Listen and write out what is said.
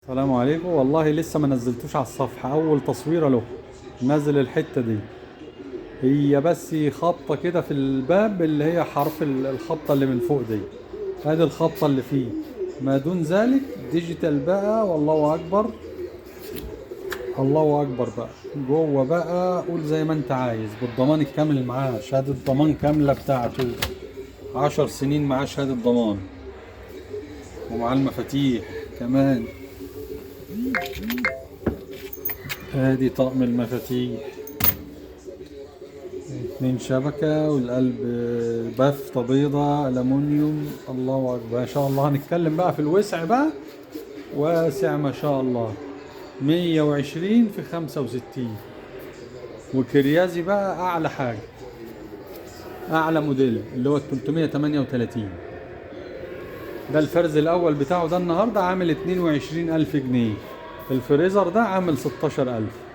السلام عليكم. والله لسه ما نزلتوش على الصفحة، أول تصويرة له نزل الحتة دي، هي بس خبطة كده في الباب اللي هي حرف الخبطة اللي من فوق دي، هذه الخبطة اللي فيه، ما دون ذلك digital بقى. والله أكبر، الله أكبر بقى جوه بقى، قول زي ما أنت عايز، بالضمان الكامل معاه، شهادة ضمان كاملة بتاعته 10 سنين معاه شهادة ضمان، ومعاه المفاتيح كمان. ادي طقم المفاتيح، 2 شبكة والقلب بافتة بيضة ألمونيوم. الله أكبر ما شاء الله. هنتكلم بقى في الوسع بقى، واسع ما شاء الله، 120 في 65. وكريازي بقى أعلى حاجة، أعلى موديل اللي هو ال 338. ده الفرز الأول بتاعه ده النهاردة عامل 22,000 جنيه. الفريزر ده عامل 16,000.